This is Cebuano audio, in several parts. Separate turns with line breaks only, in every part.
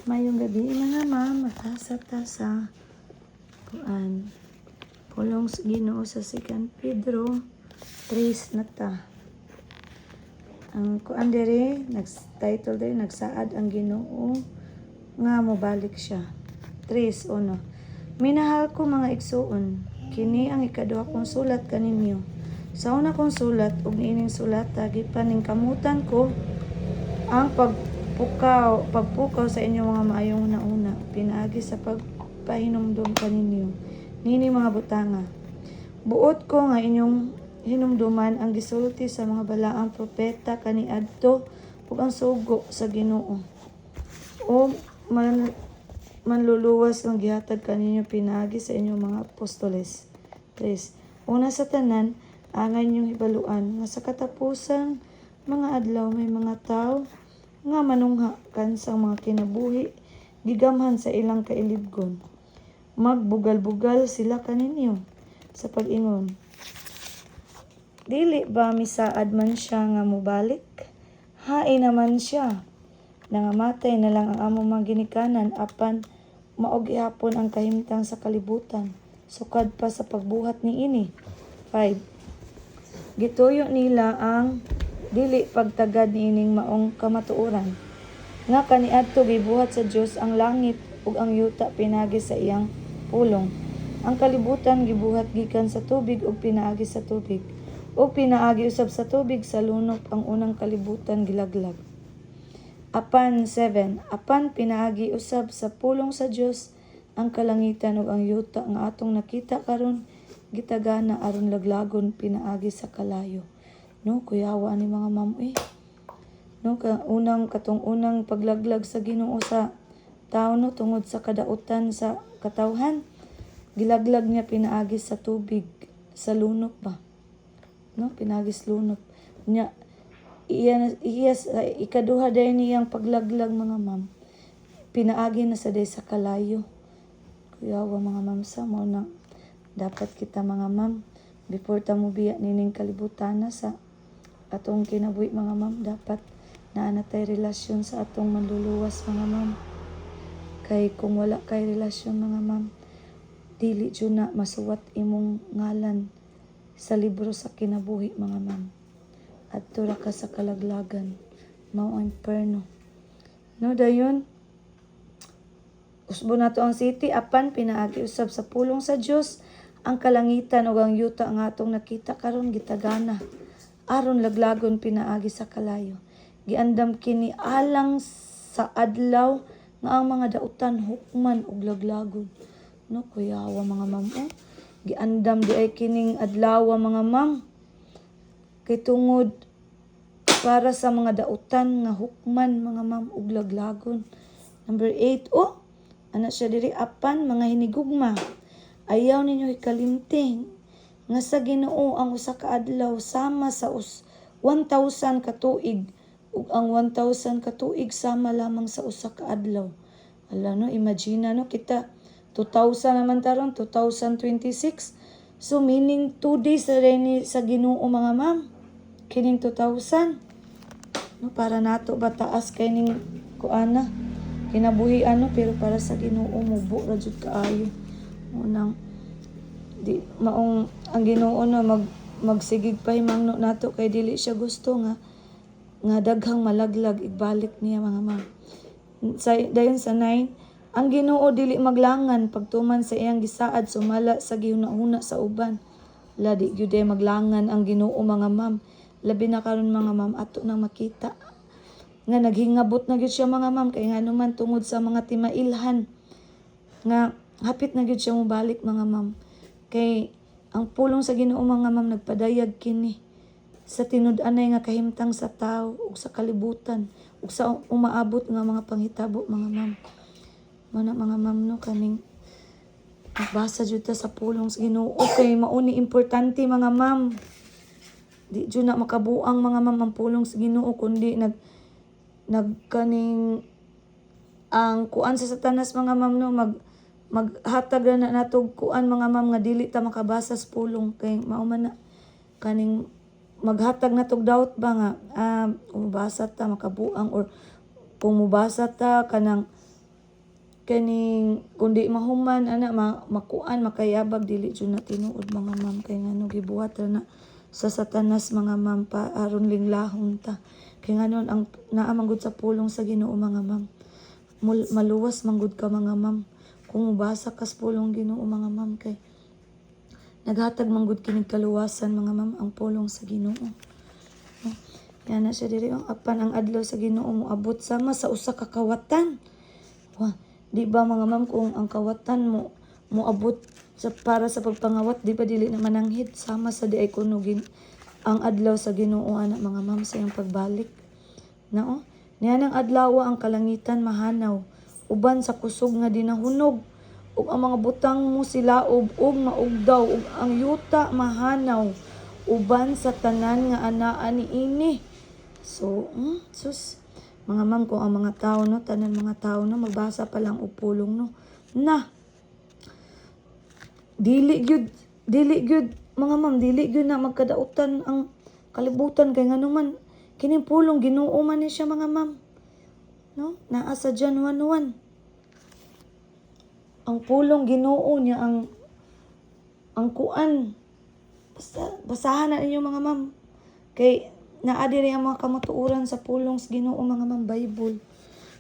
Maayong gabii, mga ma'am, matasa ta sa kuan. Pulong sa Ginoo sa 2 Pedro 3 na ta. Ang kuan diri, nag-title diri, "Nagsaad ang Ginoo nga mobalik siya." 3:1. Minahal ko mga igsuon, kini ang ikaduha kong sulat kaninyo. Sa una kong sulat ug niining sulata, gipaningkamutan ko ang pagpukaw sa inyong mga maayong hunahuna pinaagi sa pagpahinumdom kaninyo niini mga butanga. Buot ko nga inyong hinumduman ang gisulti sa mga balaang propeta kaniadto ug ang sugo sa Ginoo o manluluwas nga gihatag kaninyo pinaagi sa inyong mga apostoles. 3. Una sa tanan, angay ninyong hibaluan nga sa katapusan mga adlaw may mga tawo nga manungha kansang mga kinabuhi gigamhan sa ilang kailibgon. Magbugal-bugal sila kaninyo sa pag-ingon, "Dili ba misaad man siya nga mobalik? Hain naman siya. Nangamatay na lang ang among mga ginikanan, apan mao gihapon ang kahimtang sa kalibutan sukad pa sa pagbuhat niini." 5. Gituyo nila ang dili pagtagad niining maong kamatuoran, nga kaniadto gibuhat sa Dios ang langit ug ang yuta pinaagi sa iyang pulong. Ang kalibutan gibuhat gikan sa tubig ug pinaagi sa tubig. Ug pinaagi usab sa tubig sa lunop ang unang kalibutan gilaglag. Apan 7. Apan pinaagi usab sa pulong sa Dios ang kalangitan ug ang yuta nga atong nakita karon gitagana aron laglagon pinaagi sa kalayo. No, kuyawa ni, mga ma'am, eh. No, ka unang katong unang paglaglag sa Ginoo sa tao, no, tungod sa kadautan sa katawhan, gilaglag niya pinaagi sa tubig sa lunop ba, no? Pinaagi sa lunop niya. Iya iya sa ikaduha dayon niyang paglaglag, mga ma'am, pinaagi na sa day sa kalayo. Kuyawa, mga ma'am. Sa mao na dapat kita, mga ma'am, before ta mobiya nining kalibutan na sa atong kinabuhi, mga ma'am, dapat naa na tay relasyon sa atong manluluwas, mga ma'am, kay kung wala kay relasyon, mga ma'am, dili jud na masuwat imong ngalan sa libro sa kinabuhi, mga ma'am. Adto ra ka sa kalaglagan, mao ang imperno, no? Dayon usbo nato ang 7. Apan pinaagi usab sa pulong sa Dios ang kalangitan ug ang yuta nga atong nakita karon gitagana aron laglagon pinaagi sa kalayo. Giandam kini alang sa adlaw nga ang mga dautan hukman ug laglagon. No, kuyawa, mga ma'am, oh. Giandam di ay kining adlaw, mga ma'am, kay tungod para sa mga dautan nga hukman, mga ma'am, ug laglagon. Number 8, oh, ana siya diri: Apan mga hinigugma, ayaw ninyo hikalimti nga sa Ginoo ang usa ka adlaw sama sa 1,000 ka tuig ug ang 1,000 ka tuig sama lamang sa usa ka adlaw. Ala, no, imagine, no, kita 2000 naman taron, 2026. So meaning 2 days na rin ni sa Ginoo, mga ma'am. Kining 2000. No, para nato ba, taas kay ning kuana kinabuhi, ano, pero para sa Ginoo mubo ra jud kaayo. Unang di maong ang Ginoo na magsigig pa himangno nato kay dili siya gusto nga nga daghang malaglag igbalik niya, mga ma'am. Sa dayon sa 9, ang Ginoo dili maglangan pagtuman sa iyang gisaad sumala sa gihuna-huna sa uban. La, di gyud ay maglangan ang Ginoo, mga ma'am. Labi na karon, mga ma'am, ato nang makita nga naghingabot na gyud siya, mga ma'am, kay ngano man tungod sa mga timailhan nga hapit na gyud siya mobalik, mga ma'am, kay ang pulong sa Ginoo, mga ma'am, nagpadayag kini sa tinud-anay nga kahimtang sa tao ug sa kalibutan ug sa umaabot nga mga panghitabo, mga ma'am. Mao na, mga ma'am, no, kaning magbasa jud ta sa pulong sa Ginoo kay mao ni importante, mga ma'am. Di jud na makabuang, mga ma'am, ang pulong sa Ginoo kundi nag nagkaning ang kuan sa Satanas, mga ma'am, no, maghatag ra na nato og kuan, mga ma'am, nga dili ta makabasa sa pulong, kay mao man na kaning maghatag na tog doubt ba nga kung mobasa ta makabuang or kung mobasa ta kanang Kaning kundi mahuman ana makuan, makayabag, dili jud na tinuod, mga ma'am, kay ngano gibuhat ra na sa Satanas, mga ma'am, pa aron linglahon ta. Kay nganon ang naa man gud sa pulong sa Ginoo, mga ma'am, maluwas man gud ka, mga ma'am, kung mobasa kas pulong Ginoo, mga ma'am, kay naghatag man gud kinig kaluwasan, mga ma'am, ang pulong sa Ginoo. No? Yan na siya diri ang apan ang adlaw sa Ginoo moabot sama sa usa ka kawatan. Wa, di ba, mga ma'am, kung ang kawatan mo moabot sa para sa pagpangawat, di ba dili na mananghid? Sama sa diay kuno ang adlaw sa Ginoo ana, mga ma'am, sa iyang pagbalik. Nao? Niya nang adlaw ang kalangitan mahanaw uban sa kusog nga dinahunog ug ang mga butang mo silaob ug maugdaw ug ang yuta mahanaw uban sa tanan nga anaa niini. So, sus, mga ma'am, kung ang mga tao, no, tanan mga tao, no, magbasa pa lang og pulong, no, na, dili gyud, mga ma'am, dili gyud na magkadautan ang kalibutan kay ngano man, kining pulong Ginoo man ni siya, mga ma'am. No? Naa sa John 1:1. Ang pulong Ginoo niya ang kuan. Basta basahan na ninyo, mga ma'am. Kay naa diri ang mga kamatuoran sa pulong sa Ginoo, mga ma'am, Bible.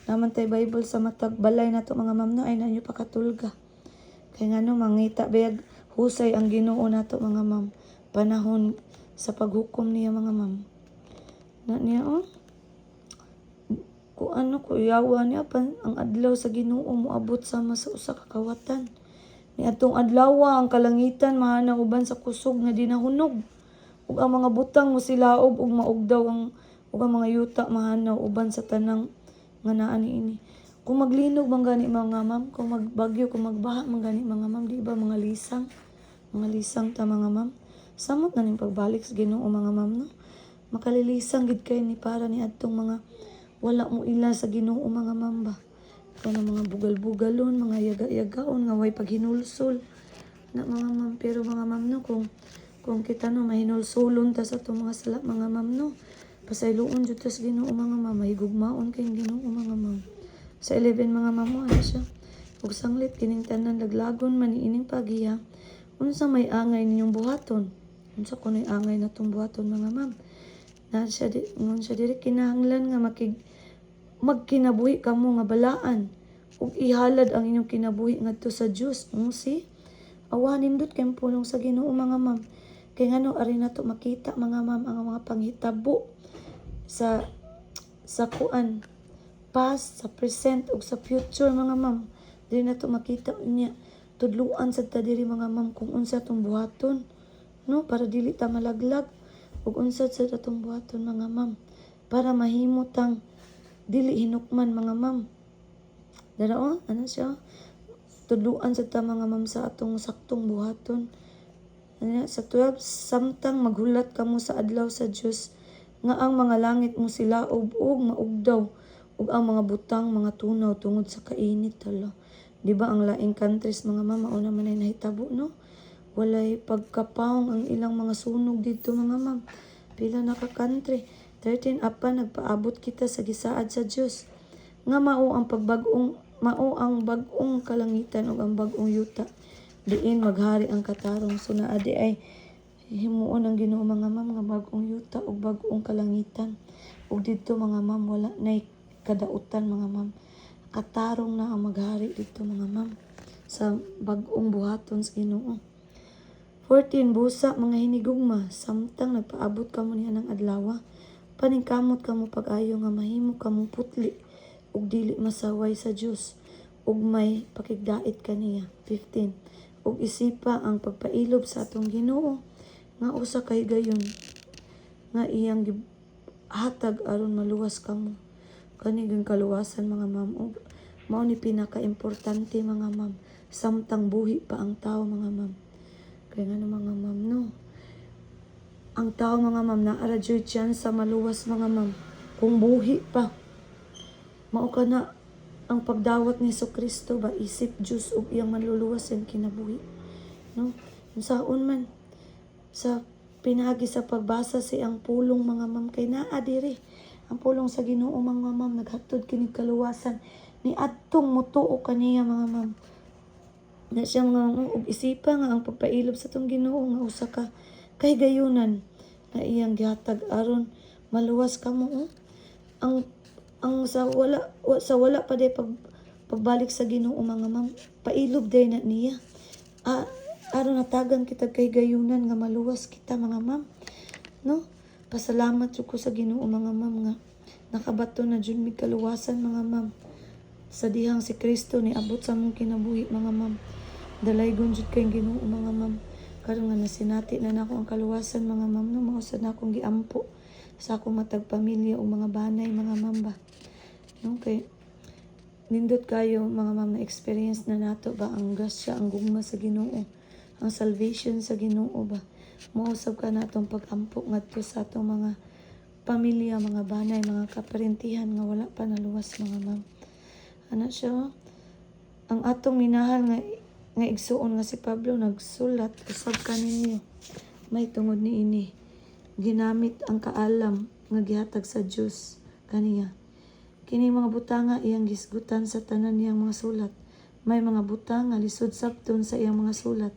Naman tay Bible sa matag balay nato, mga ma'am, no, ay nanyo pakatulga. Kay ngano mangita bayag husay ang Ginoo nato, mga ma'am. Panahon sa paghukom niya, mga ma'am. Na niya oh. Kung ano ko yawa niya pan ang adlaw sa Ginoo moabot sama sa usa ka kawatan. Niadtong adlaw ang kalangitan mahanaw uban sa kusog nga dinahunog. Ug ang mga butang mo silaob ug maugdaw ang ug ang mga yuta mahanaw uban sa tanang nga naa niini. Kung maglinog man gani, mga ma'am, kung magbagyo, kung magbaha man gani, mga ma'am, di ba mga lisang? Mga lisang ta, mga ma'am. Samot na ning pagbalik sa Ginoo, mga ma'am, no? Makalilisang gid kay ni para ni adtong mga wala mo ila sa Ginoo, mga ma'am ba. Ikaw na mga bugal-bugalon, mga yaga-yagaon nga way paghinulsol na, mga ma'am. Pero, mga ma'am, no, kung kita, no, mahinulsulon ta sa atong mga sala, mga ma'am, no, pasayloon jud ta sa Ginoo, mga ma'am, mahigugmaon kay Ginoo, mga ma'am. Sa 11, mga ma'am, mo ano siya. Ug sanglit kining tanan laglagon man niining pagiya, unsa may angay ninyong buhaton? Unsa kuno'y angay natong buhaton, mga ma'am? Na siya di, ngon siya diri, kinahanglan nga magkinabuhi kamo nga balaan ug ihalad ang inyong kinabuhi ngadto sa Dios. Si awa, nindot kay pulong sa Ginoo, mga ma'am. Kay ngano ari nato makita, mga ma'am, ang mga panghitabo sa kuan, past, sa present ug sa future, mga ma'am. Diri nato makita niya, tudluan sad ta diri, mga ma'am, kung unsa tong buhaton, no, para dili ta malaglag ug unsa sad atong buhaton, mga ma'am, para mahimo tang dili hinukman, mga ma'am. Dara oh, ano siya? Tudluan sad ta, mga ma'am, sa atong saktong buhaton. Ano, sa 12, samtang maghulat kamo sa adlaw sa Dios nga ang mga langit mo silaob ug maugdaw ug ang mga butang mga tunaw tungod sa kainit, hala. Di ba ang laing countries, mga ma'am, mao naman ay nahitabo, no? Walay pagkapawng ang ilang mga sunog dito, mga ma'am. Pila na ka country. 13, apan nagpaabot kita sa gisaad sa Dios nga mao ang bag-ong kalangitan ug ang bag-ong yuta diin maghari ang katarong. So naa di ay himuon ang Ginoo, mga ma'am, nga bag-ong yuta ug bag-ong kalangitan ug didto, mga ma'am, wala nay kadautan, mga ma'am. Katarong na ang maghari didto, mga ma'am, sa bag-ong buhaton sa Ginoo. 14, busa, mga hinigugma, samtang nagpaabot kamo niya ng adlaw, paningkamot kamo pag-ayo nga mahimo kamo putli ug dili masaway sa Dios ug may pakigdait kaniya. 15, ug isipa ang pagpailob sa atong Ginoo nga usa ka higayon nga iyang gihatag aron maluwas kamo. Kani gyud kaluwasan, mga ma'am, ug mao ni pinaka-importante, mga ma'am, samtang buhi pa ang tao, mga ma'am. Kay ngano, mga ma'am, no, ang tao, mga ma'am, naa ra jud chance sa maluwas, mga ma'am, kung buhi pa. Mao kana ang pagdawat ni Kristo ba isip Dios ug iyang manluluwas ang kinabuhi, no? Unsaon man sa pinaagi sa pagbasa sa iyang pulong, mga ma'am, kay naa diri ang pulong sa Ginoo, mga ma'am, naghatod kinig kaluwasan. Ni adtong mutuo kaniya, mga ma'am. Na siya, mga ma'am, ug isipa nga ang pagpailob sa atong Ginoo nga usa ka kahigayunan nga iyang gihatag aron maluwas kamo, oh. Ang sa wala pa day pagbalik sa Ginoo, mga ma'am, pailob day na niya. Ah, aron natagan kita kahigayunan nga maluwas kita, mga ma'am. No? Pasalamat jud ko sa Ginoo, mga ma'am, nga nakabato na jud mi kaluwasan, mga ma'am. Sa dihang si Kristo ni abot sa among kinabuhi, mga ma'am. Dalaygon jud kay Ginoo, mga ma'am. Karon nga nasinati na nako ang kaluwasan, mga ma'am, no, mao sad na akong giampo sa akong matag pamilya o mga banay, mga ma'am ba. No, kay nindot kayo, mga ma'am, na experience na nato ba ang grasya, ang gugma sa Ginoo, ang salvation sa Ginoo ba. Mausab ka natong pag-ampo ngadto sa atong mga pamilya, mga banay, mga kaparentihan nga wala pa naluwas, mga ma'am. Ana siya, oh. Ang atong minahal nga igsuon nga si Pablo nagsulat usab kaninyo may tungod niini. Ginamit ang kaalam nga gihatag sa Dios kaniya. Kini mga butanga iyang gisgutan sa tanan niyang mga sulat. May mga butang nga lisod sabton sa iyang mga sulat.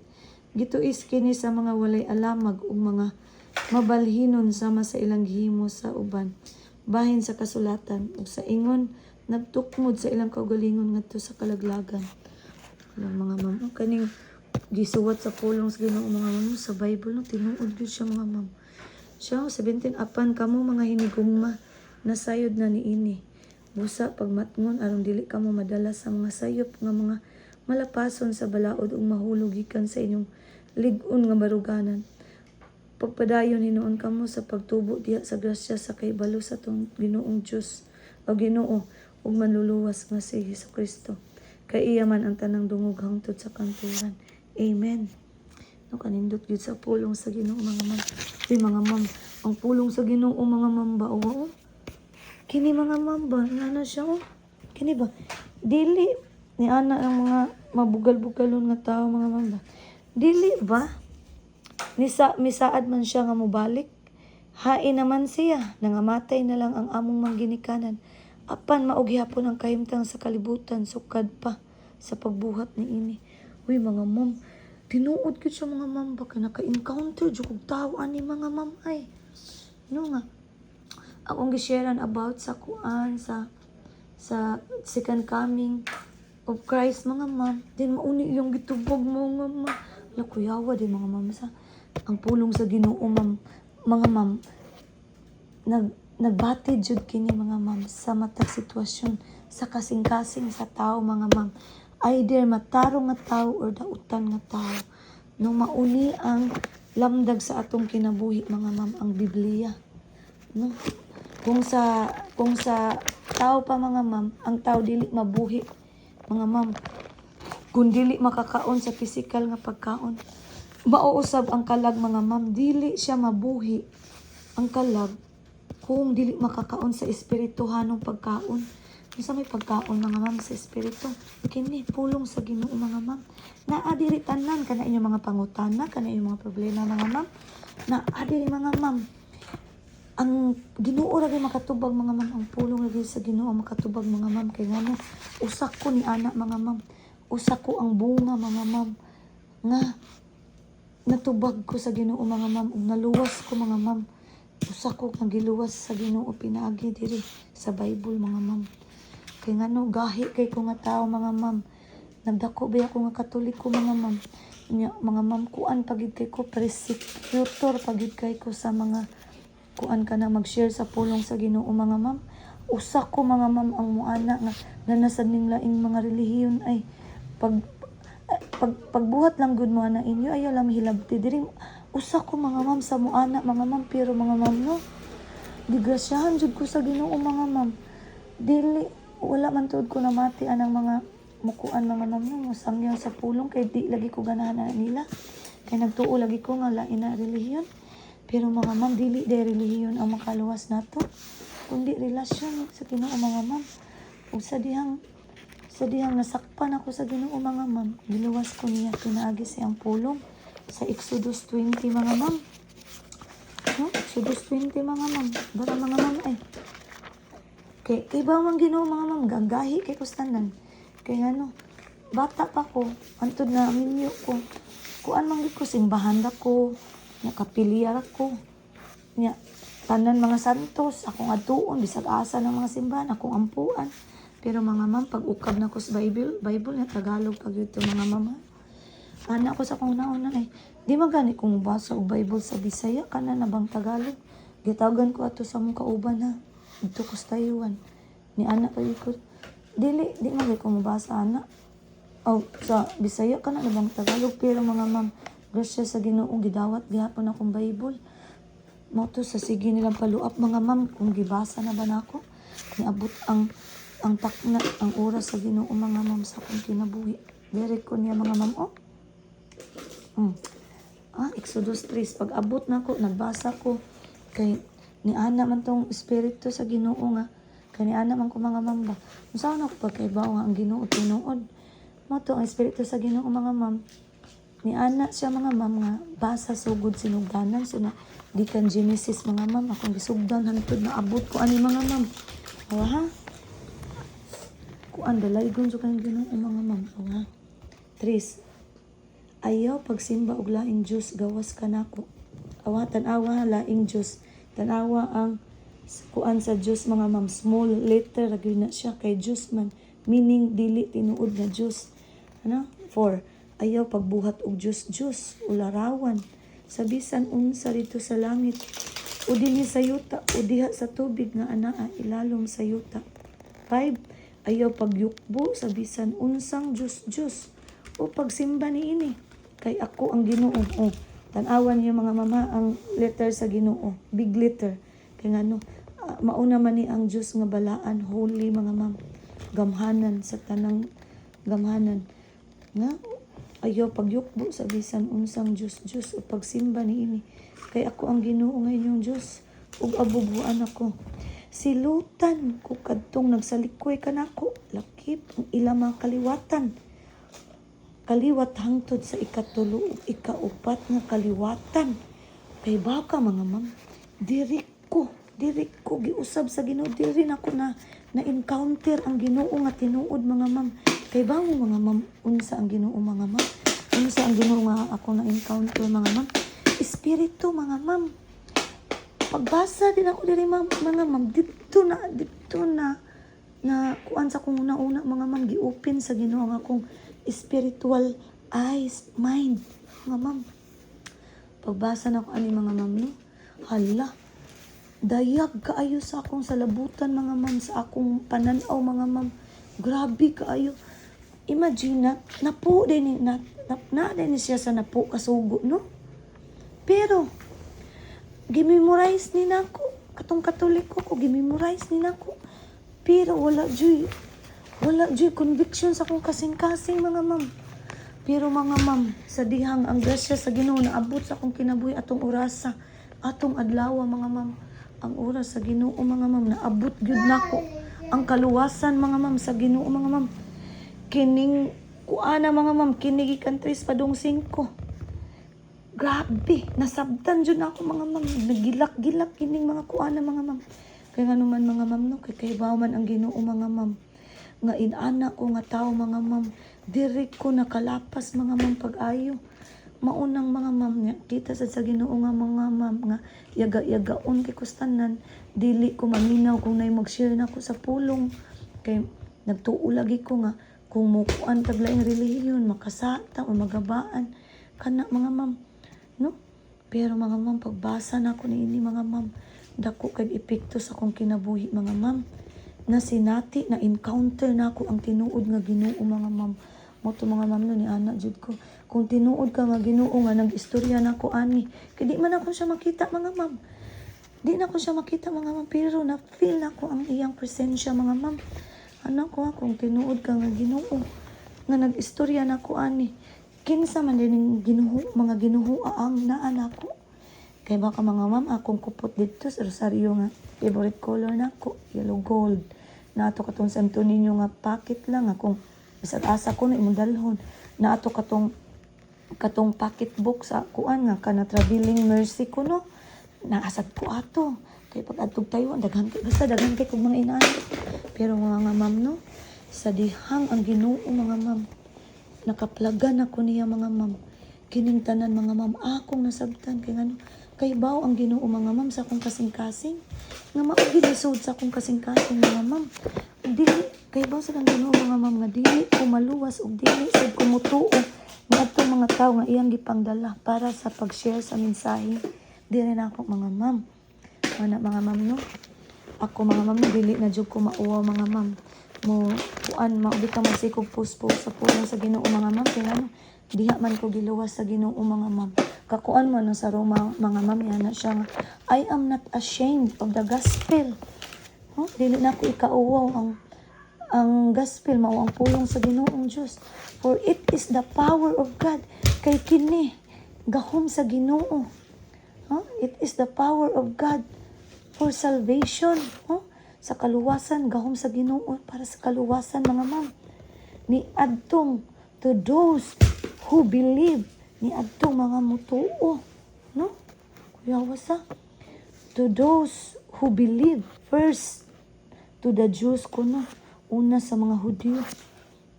Gituis kini sa mga walay alamag ug mga mabalhinon sama sa ilang gihimo sa uban bahin sa kasulatan ug sa ingon nagtukmod sa ilang kaugalingon ngadto sa kalaglagan. Alam, mga ma'am, oh, kaning gisuwat sa pulong sa Ginoo, mga ma'am, sa Bible, no, tinuod gyud siya, mga ma'am. Siya, oh, 17, "Apan kamo, mga hinigugma, nasayod na niini. Busa pagmatngon aron dili kamo madala sa mga sayop nga mga malapason sa balaod ug mahulog gikan sa inyong lig-on nga baruganan. Pagpadayon hinuon kamo sa pagtubo diha sa grasya sa kahibalo sa atong Ginoong Dios o Ginoo ug manluluwas nga si Hesus Kristo. Kay iya man ang tanang dungog hangtod sa kamatuoran. Amen." No, kanindot gyud sa pulong sa Ginoo, mga ma'am. Uy, mga ma'am, ang pulong sa Ginoo, mga ma'am ba, oh, oh. Kini, mga ma'am ba, nana siya, oh. Kini ba? Dili ni ana ang mga mabugal-bugalon nga tao, mga ma'am ba. Dili ba? Nisa misaad man siya nga mobalik. Hain naman siya, nangamatay na lang ang among mangginikanan. Apan mao gihapon ang kahimtang sa kalibutan sukad pa sa pagbuhat ni ini. Uy, mga ma'am, tinuod gyud siya, mga ma'am ba, kay naka-encounter jud kog tawo ani, mga ma'am, ay. No nga. Akong gisharean about sa kuan sa second coming of Christ, mga ma'am. Din mauni yung gitubog mo, mga ma'am. La kuyawa di, mga ma'am, sa ang pulong sa Ginoo, ma'am, mga ma'am, nagbati jud kini, mga ma'am, sa matag sitwasyon, sa kasing-kasing sa tao, mga ma'am, either matarong nga tao or dautan nga tao, no, mauni ang lamdag sa atong kinabuhi, mga ma'am, ang Biblia, no. Kung sa tao pa, mga ma'am, ang tao dili mabuhi, mga ma'am, kung dili makakaon sa physical nga pagkaon. Mauusab ang kalag, mga ma'am, dili siya mabuhi ang kalag kung dili makakaon sa espirituhanong pagkaon. Unsa may pagkaon, mga ma'am, sa espiritu? Kini pulong sa Ginoo, mga ma'am. Naa diri tanan kana inyong mga pangutana, kana inyong mga problema, mga ma'am. Naa diri, mga ma'am. Ang Ginoo ra gyud makatubag, mga ma'am, ang pulong ra gyud sa Ginoo makatubag, mga ma'am, kay ngano usa ko ni ana, mga ma'am. Usa ko ang bunga, mga ma'am, nga natubag ko sa Ginoo, mga ma'am, ug naluwas ko, mga ma'am. Usa ko nga giluwas sa Ginoo pinaagi diri sa Bible, mga ma'am. Kay ngano gahi kay ko nga tao, mga ma'am. Nagdako ba ako nga Katoliko, mga ma'am. Nya, mga ma'am, kuan pagid kay ko, persecutor pagid kay ko sa mga kuan ka na mag-share sa pulong sa Ginoo, mga ma'am. Usa ko, mga ma'am, ang muana nga nanasad ning laing mga relihiyon ay pag pagbuhat lang gud mo ana inyo, ayaw lang hilabti diri. Usa ko, mga ma'am, sa muana, mga ma'am, pero, mga ma'am, no, gigrasyahan jud ko sa Ginoo, mga ma'am. Dili wala man tuod ko namati anang mga mukuan, mga ma'am, no, mosangyaw sa pulong, kay di lagi ko ganahan na nila, kay nagtuo lagi ko nga lain na relihiyon. Pero, mga ma'am, dili day relihiyon ang makaluwas nato kundi relasyon sa Ginoo, mga ma'am. Ug sa dihang nasakpan ako sa Ginoo, mga ma'am, giluwas ko niya pinaagi sa iyang pulong sa Exodus 20, mga ma'am. No? Exodus 20, mga ma'am. Bara, mga ma'am, ay. Kay iba man Ginoo, mga ma'am, gagahi kay kustanan. Kay ngano, bata pa ko, antod na minyo ko. Kuan man gid ko, simbahan ra ko, nya kapilyar ako. Nya tanan mga santos akong adtuon, bisag asa ng mga simbahan akong ampuan. Pero mga ma'am, pag ukab na ko sa Bible, Bible na Tagalog pag ito, mga ma'am, ha? Ana ko sa akong una ay, di man gani kung basa og Bible sa Bisaya, kana na bang Tagalog? Gitawagan ko ato sa mong kauban ha. Dito ko sa Taiwan. Ni ana pa ko. Dili, di man gani ko mabasa ana. Aw, sa Bisaya, kana na bang Tagalog? Pero mga ma'am, grasya sa Ginoo, gidawat gihapon akong Bible. Mao to sa sige nilang paluap, mga ma'am, kung gibasa na ba nako. Niabot ang takna, ang oras sa Ginoo, mga ma'am, sa akong kinabuhi. Diri ko niya, mga ma'am, oh. Ah, Exodus 3. Pag abot na ko, nagbasa ko kay ni ana man tong espiritu sa Ginoo nga kay ni ana man ko, mga ma'am ba. Unsa na ko pagkaibaw nga ang Ginoo tinuod? Mao to ang espiritu sa Ginoo, mga ma'am. Ni ana siya, mga ma'am, nga basa sugod sinugdanan. So na gikan Genesis, mga ma'am, akong gisugdan hantod na abot ko ani, mga ma'am. Awa ha. Kuan dalaygon sa kayong Ginoo, mga ma'am. Awa. Tres. Ayaw pagsimba og laing Dios gawas kanako. Awa, tan-awa, laing Dios. Tan-awa ang kuan sa Dios, mga ma'am, small letter ra gyud na siya kay Dios man, meaning dili tinuod nga Dios. Ano? Four. Ayaw pagbuhat og Dios Dios o larawan sa bisan unsa dito sa langit o dinhi sa yuta o diha sa tubig nga anaa ilalom sa yuta. 5. Ayaw pagyukbo sa bisan unsang Diyos Diyos o pagsimba niini. Kay ako ang Ginoo. O, tan-awan niyo, mga ma'am, ang letter sa Ginoo. Big letter. Kay ngano, mauna man ni ang Diyos nga balaan, holy, mga ma'am. Gamhanan sa tanang gamhanan. Nga, ayaw pagyukbo sa bisan unsang Diyos Diyos o pagsimba niini. Kay ako ang Ginoo nga inyong Diyos ug abubuan ako. Silutan ko kadtong nagsalikoy kanako, lakip ang ilang mga kaliwatan. Kaliwat hangtod sa ikatulo ug ikaupat nga kaliwatan. Kay baka, mga ma'am, diri ko giusab sa Ginoo, diri na ko na na encounter ang Ginoo nga tinuod, mga ma'am. Kay ba mo, mga ma'am, unsa ang Ginoo, mga ma'am? Unsa ang Ginoo nga ako na encounter, mga ma'am? Espiritu, mga ma'am. Pagbasa din ako diri, ma'am, mga ma'am, dito na na kuan sa akong una-una, mga ma'am, gi-open sa Ginoo ang akong spiritual eyes, mind, mga ma'am. Pagbasa na ko ani, mga ma'am, no. Hala. Dayag kaayo sa akong salabutan, mga ma'am, sa akong pananaw, mga ma'am. Grabe kaayo. Imagine na napo din ni na, na, na din ni siya sa napo kasugo, no? Pero gimemorize ni nako katong Katoliko ko, gimemorize ni nako. Pero wala juy conviction sa akong kasing-kasing, mga ma'am. Pero mga ma'am, sa dihang ang grasya sa Ginoo naabot sa akong kinabuhi atong orasa, atong adlaw, mga ma'am. Ang oras sa Ginoo, mga ma'am, naabot gyud nako ang kaluwasan, mga ma'am, sa Ginoo, mga ma'am. Kining kuana, mga ma'am, kini gikan 3 padung 5. Grabe, nasabtan jud ako, mga ma'am. Nagilak-gilak kining mga kuana, mga ma'am. Kaya nga naman, mga ma'am, no, kay kay man ang Ginoo, mga ma'am. Nga inana ko nga tao, mga ma'am, diri ko nakalapas, mga ma'am, pag-ayo. Maunang, mga ma'am nga kita sad sa Ginoo nga, mga ma'am, nga yaga-yagaon kay kustanan, dili ko maminaw kung nay mag-share nako sa pulong kay nagtuo lagi ko nga kung mukuan tag laing relihiyon, makasata o magabaan kana, mga ma'am, no? Pero mga ma'am, pagbasa na ako niini, mga ma'am, dako kay epekto sa akong kinabuhi, mga ma'am, na sinati na encounter na ako ang tinuod nga Ginoo, mga ma'am. Mo to, mga ma'am, no, ni ana jud ko kung tinuod ka nga Ginoo nga nag-istorya nako ani, kay di man ako siya makita, mga ma'am. Di na ko siya makita, mga ma'am, pero na feel na ko ang iyang presensya, mga ma'am. Ano ko ha, kung tinuod ka nga Ginoo nga nag-istorya nako ani, kinsa man din ang ginuho, mga ginuho ang naa nako? Kay baka, mga ma'am, akong kupot dito sa rosaryo nga favorite color nako, yellow gold. Naato katong Santo Niño nga packet lang akong bisag asa ko na imong dalhon. Naato katong pocket book sa kuan nga kana Traveling Mercy ko, no. Naasad ko ato. Kay pag adtog Taiwan, daghan kay, basta daghan kay kog mga inaan. Pero mga ma'am, no, sa dihang ang Ginoo, mga ma'am, nakaplagan ako niya, mga ma'am. Kining tanan, mga ma'am, akong nasabtan kay ngano kay baw ang Ginoo, mga ma'am, sa akong kasing-kasing nga mao gilisod sa akong kasing-kasing, mga ma'am. Dili kay baw sa Ginoo, mga ma'am, nga dili ko maluwas ug dili sad ko mutuo ngadtong mga tawo nga iyang gipangdala para sa pag-share sa mensahe diri nako, mga ma'am. Ana, mga ma'am, no, ako, mga ma'am, dili na jud ko mauwaw, mga ma'am, mo kuan mao ka magsikog post-post sa pulong sa Ginoo, mga ma'am, kay ngano diha man ko giluwas sa Ginoo, mga ma'am. Kakuan mo no sa Roma, mga ma'am, yana siya nga, "I am not ashamed of the gospel." Huh? Dili na ko ikauwaw ang gospel, mao ang pulong sa Ginoong Dios, for it is the power of God, kay kini gahom sa Ginoo. Huh? It is the power of God for salvation. Huh? Sa kaluwasan, gahom sa Ginoo para sa kaluwasan, mga ma'am. Ni adtong to those who believe, ni adtong mga mutuo, no? Kuya wasa. To those who believe, first to the Jews kuno, una sa mga Hudyo.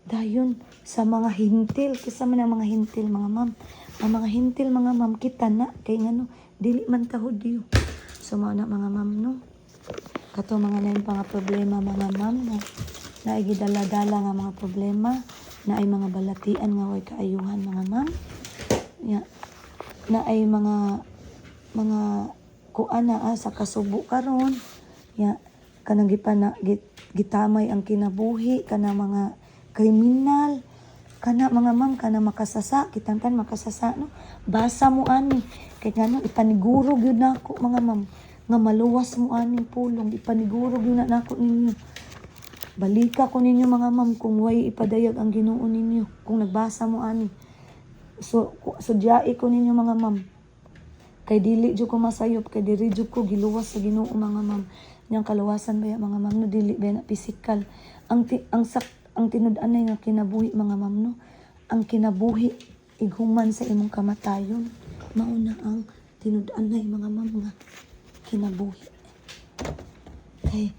Dayon sa mga Hintil, kisa man ang mga Hintil, mga ma'am. Ang mga Hintil, mga ma'am, kita na kay ngano dili man ta Hudyo. So mao na, mga ma'am, no. Kato mga nain pa nga problema, mga ma'am, na naay gidala-dala nga mga problema, naay mga balatian nga way kaayuhan, mga ma'am. Ya, naay mga kuan na sa kasubo karon. Ya, kanang gipana gitamay ang kinabuhi kana mga kriminal kana, mga ma'am, kana makasasa kitang tan makasasa, no. Basa mo ani kay ngano ipaniguro gyud nako, mga ma'am, nga maluwas mo aning pulong. Ipaniguro gyud na nako ninyo. Balika ko ninyo, mga ma'am, kung way ipadayag ang Ginoo ninyo kung nagbasa mo ani. So sudyai ko ninyo, mga ma'am, kay dili jud ko masayop, kay diri jud ko giluwas sa Ginoo, mga ma'am. Niyang kaluwasan baya, mga ma'am, no, dili ba na physical ang ti, ang sak ang tinud-anay nga kinabuhi, mga ma'am, no. Ang kinabuhi ighuman sa imong kamatayon, mao na ang tinud-anay, mga ma'am, nga kinabuhi, kay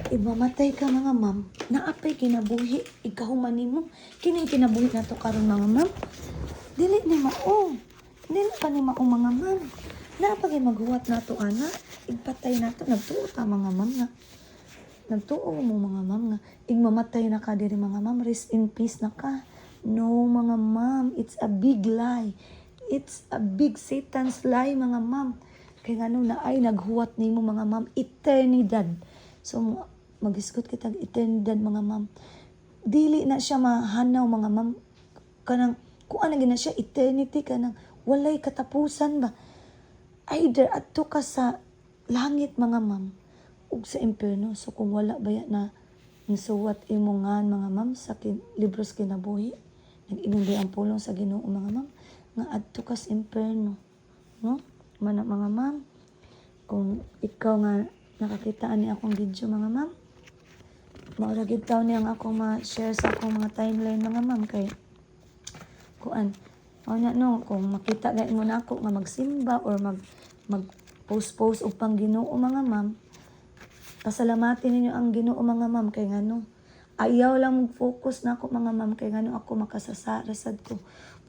imamatay ka, mga ma'am, naapay kinabuhi ikahuman nimo. Kining kinabuhi nato karon, mga ma'am, dili ni mao, dili pa ni mao, mga ma'am. Naa pa kay maghuwat nato ana igpatay nato. Nagtuo ta, mga ma'am, nga nagtuo mo, mga ma'am, nga igmamatay na ka diri, mga ma'am, rest in peace na ka. No, mga ma'am, it's a big lie. It's a big Satan's lie, mga ma'am, kay ngano na ay naghuwat nimo, mga ma'am, eternidad. So magisgot kitag eternidad, mga ma'am, dili na siya mahanaw, mga ma'am. Kanang kuan na gina siya, eternity, kanang walay katapusan ba. Either adto ka sa langit, mga ma'am, ug sa impyerno. So kung wala baya na nisuwat imo ngan, mga ma'am, sa libros kinabuhi, nag-ingon ba ang pulong sa Ginoo, mga ma'am, nga adto ka sa impyerno, no? Mana, mga ma'am, kung ikaw nga nakakita ani akong video, mga ma'am, mao ra gyud taon ni ang akong ma-share sa akong mga timeline, mga ma'am, kay kuan mao na, no. Kung makita gani mo na ako nga magsimba or mag mag post post og pang Ginoo, mga ma'am, pasalamatin ninyo ang Ginoo, mga ma'am, kay ngano ayaw lang mag focus na ako, mga ma'am, kay ngano ako makasasara sad ko.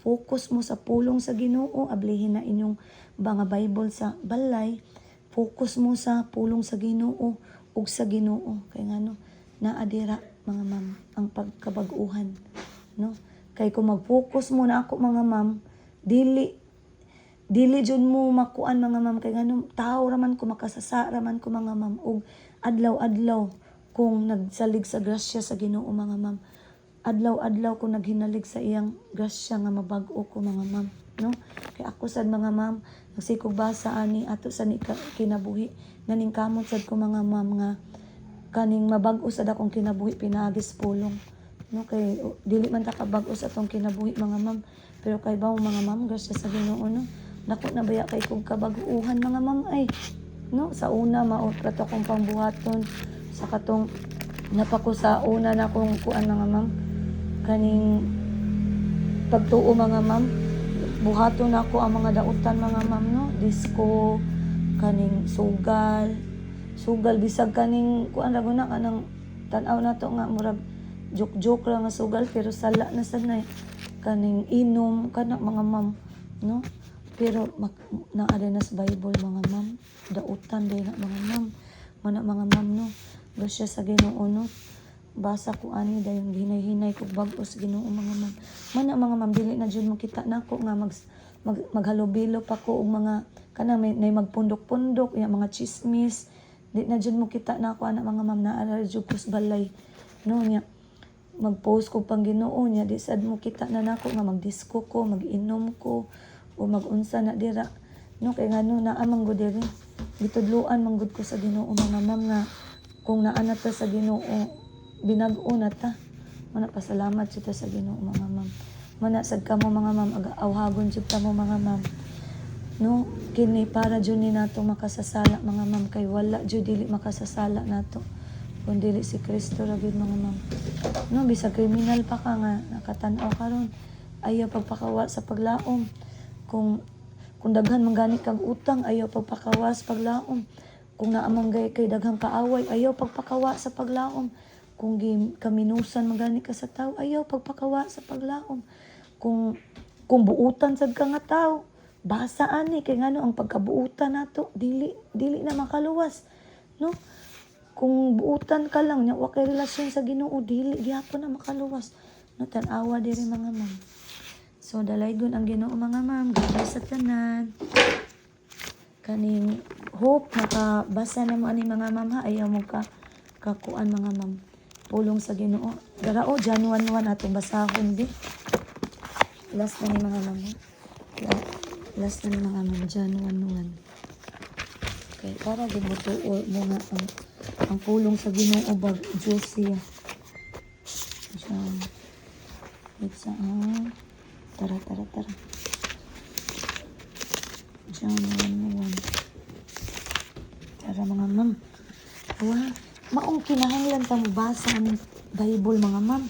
Focus mo sa pulong sa Ginoo. Ablihin na inyong mga Bible sa balay. Focus mo sa pulong sa Ginoo ug sa Ginoo, kay ngano naa dira, mga ma'am, ang pagkabag-uhan, no. Kay kung mag-focus mo na ako, mga ma'am, dili dili jud mo makuan, mga ma'am, kay ngano tao raman ko, makasasa raman ko, mga ma'am, ug adlaw-adlaw kung nagsalig sa grasya sa Ginoo, mga ma'am. Adlaw-adlaw kung naghinalig sa iyang grasya nga mabag-o ko, mga ma'am, no. Kay ako sad, mga ma'am, nagsikog basa ani ato sa ni kinabuhi, naningkamot sad ko, mga ma'am, nga kaning mabag-o sad akong kinabuhi pinaagi sa pulong, no. Kay dili man ta kabag-o sa atong kinabuhi, mga ma'am, pero kay bawo, mga ma'am, grasya sa Ginoo, no. Dako na baya kay kog kabag-uhan, mga ma'am, ay, no. Sa una mao prato akong pangbuhaton sa katong napako sa una na akong kuan, mga ma'am, kaning pagtuo, mga ma'am, buhaton nako ang mga dautan, mga ma'am, no, disco, kaning sugal sugal, bisag kaning kuan ra guna kanang Tan-aw nato nga murag joke-joke ra nga sugal, pero sala na sad na kaning inom kana, mga ma'am, no? Pero naa na sa Bible, mga ma'am, dautan day na, mga ma'am. Mana, mga ma'am, no? Grasya sa Ginoo, no? Basa ko ani, dayon hinay-hinay ko bag-o sa Ginoo, mga ma'am. Mana, mga ma'am, dili na jud makita nako nga mag maghalubilo pa ko og mga kana may, nay magpundok-pundok ya mga chismis. Di na jud mo kita nako ana, mga ma'am. Naa ra jud ko sa balay, no? Nya mag-post ko pang Ginoo niya, di sad mo kita na nako nga mag-disco ko, mag-inom ko o mag-unsa na dira, no? Kay ngano, naa man gud diri, gitudluan man gud ko sa Ginoo, mga ma'am, nga kung naa na ta sa Ginoo, binag-o na ta. Mana, pasalamat jud ta sa Ginoo, mga ma'am. Mana sad kamo, mga ma'am, awhagon jud kamo, mga ma'am, no? Kini para jud ni nato makasasala, mga ma'am, kay wala jud dili makasasala nato kung dili si Kristo ra gyud, mga ma'am, no? Bisag kriminal pa ka nga nakatan-aw karon, ayaw pagpakawa sa paglaom. Kung daghan man gani kag utang, ayaw pagpakawa sa paglaom. Kung naa man gay kay daghang kaaway, ayaw pagpakawa sa paglaom. Kung gi kaminusan man gani ka sa tao, ayaw pagpakawa sa paglaom. Kung buutan sad ka nga tao, basa ani, kay ngano, ang pagkabuutan nato dili dili na makaluwas, no? Kung buutan ka lang nya wa kay relasyon sa Ginoo, dili gihapon na makaluwas, no? Tan-awa diri, mga ma'am. So dalaygon ang Ginoo, mga ma'am. God bless sa tanan. Kaning hope nakabasa na mo ani, mga ma'am, ha. Ayaw mo ka kakuan, mga ma'am, pulong sa Ginoo dara o. John 1:1 atong basahon bi. Last na ni, mga ma'am, ha? Last na ni, mga ma'am, John 1:1, kay para gud mo tuo mo nga ang pulong sa Ginoo bag Diyos siya. John. Wait sa ah. Tara, tara, tara. John 1:1. Tara, mga ma'am. Wow. Maong kinahanglan ta basa ang Bible, mga ma'am.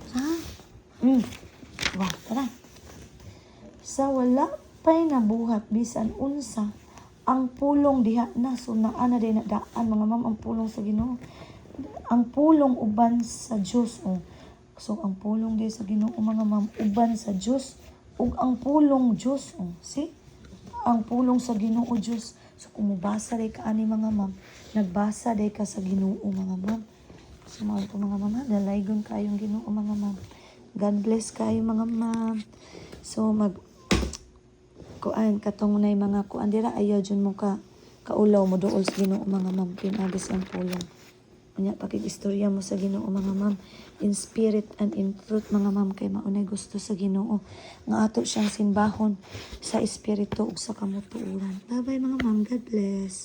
Tara. Wow, tara. Sa wala pa'y nabuhat bisan unsa, ang pulong diha na. So naa na din na daan, mga ma'am, ang pulong sa Ginoo. Ang pulong uban sa Dios, oh. So ang pulong di sa Ginoo, mga ma'am, uban sa Dios ug ang pulong Dios, oh. See? Ang pulong sa Ginoo Dios. So kung mobasa day ka ani, mga ma'am, nagbasa day ka sa Ginoo, mga ma'am. So mga to, mga ma'am, ha? Dalaygon kayong Ginoo, mga ma'am. God bless kayo, mga ma'am. So mag kuan katong nay mga kuan dira, ayaw jud mo ka kaulaw mo duol sa Ginoo, mga ma'am, pinaagi sa pulong. Unya pakig-istorya mo sa Ginoo, mga ma'am, in spirit and in truth, mga ma'am, kay maunay gusto sa Ginoo nga ato siyang simbahon sa espiritu ug sa kamatuoran. Bye bye, mga ma'am. God bless.